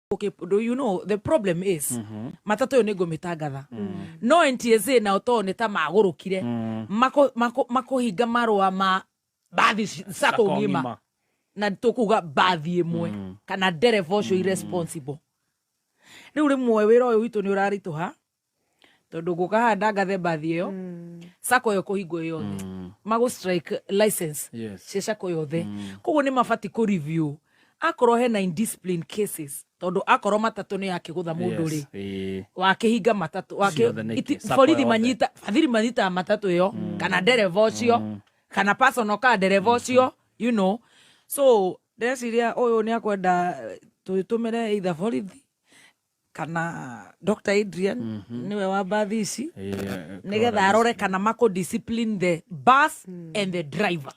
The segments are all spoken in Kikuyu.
Okay, do you know the problem is matatũ ĩyo nĩ ngũmĩtangatha, no NTSA nao to nĩ ta magũrũkire makũhinga marũa ma bathi sacco ng'ima. Ng'ima. Na tũkuga bathi ĩmwe kana ndereba ũcio irresponsible. Rĩu rĩmwe wĩra ũyũ witũ nĩ ũraritũha tondũ ngũka haha ndangathe bathi ĩyo, sacco ĩyo kũhingwo yothe, magũ strike license cia sacco yothe. Koguo nĩ mabati kũ review akorwo hena indiscipline cases, tondũ akorwo matatũ nĩ yakĩgũtha mũndũ rĩ, wakĩhinga matatũ Ciothe nĩkĩ? Sacco borithi yothe. Manyita borithi manyitaga matatũ ĩyo kana ndereba ũcio kana personal ka ndereba ũcio. So ndĩreciria ũyũ nĩ akwenda tũtũmĩre either borithi kana Dr Adrian, nĩwe wa mbathi ici, nĩgetha arore kana makũ discipline the bus and the driver.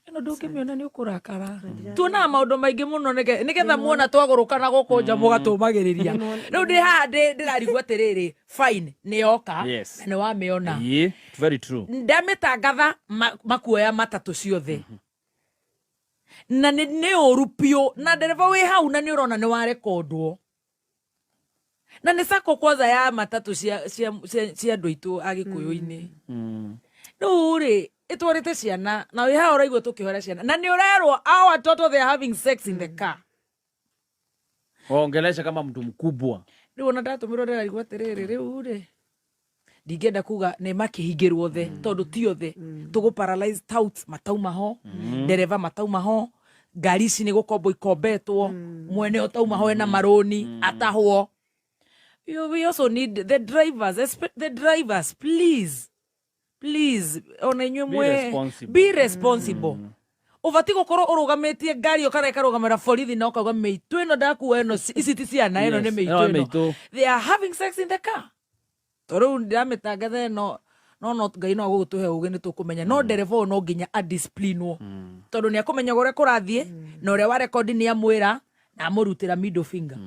Ĩno ndũngĩmĩona nĩ ũkũrakara. Tuonaga maũndũ maingĩ mũno nĩgetha muona twagũrũka na gũkũ nja mũgatũmagĩrĩria. Rĩu ndĩ haha ndĩrarigwo atĩrĩrĩ, fine nĩ yoka na nĩ wamĩona. Ĩĩ, very true. Ndamĩtangatha makuoya matatũ ciothe na nĩ ũru biũ, na ndereba wĩ hau na nĩ ũrona nĩ warekondwo na nĩ sacco kwanza ya matatũ cia andũ aitũ a gĩkũyũ-inĩ. Rĩu rĩ ĩtwarĩte ciana na wĩ haha ũraigua tũkĩhora ciana na nĩ ũrerwo our watoto, they are having sex in the car. Waongelesha kama mtu mkubwa. Rĩu ona ndatũmĩrwo ndĩrarigwo atĩrĩrĩ, rĩu rĩ ndingĩenda kuga nĩ makĩhingĩrwo othe tondũ ti othe. Tũgũ paralyze touts matauma ho, ndereba matauma ho, ngari ici nĩ gũkombwo ikombetwo, mwene ũtauma ho ena marũni atahwo. We also need the drivers, the drivers, please, please, ona inyuĩ Be responsible. Be responsible. Ũbatiĩ gũkorwo ũrũgamĩtie ngari ĩyo kana ĩkarũgamĩra borithi na ũkauga mĩitũ ĩno ndakua ĩno, ici ti ciana, ĩno nĩ mĩitũ ĩno nĩ ĩno. Mĩitũ. They are having sex in the car. To rĩu ndĩramĩtangatha ĩno, no Ngai no agũgũtũhe ũgĩ nĩ tũkũmenya, no ndereba ũyũ no nginya adisciplinwo tondũ nĩ akũmenya ũrĩa kũrathiĩ na ũrĩa wa rekondi nĩ amwĩra na amũrutĩra middle finger.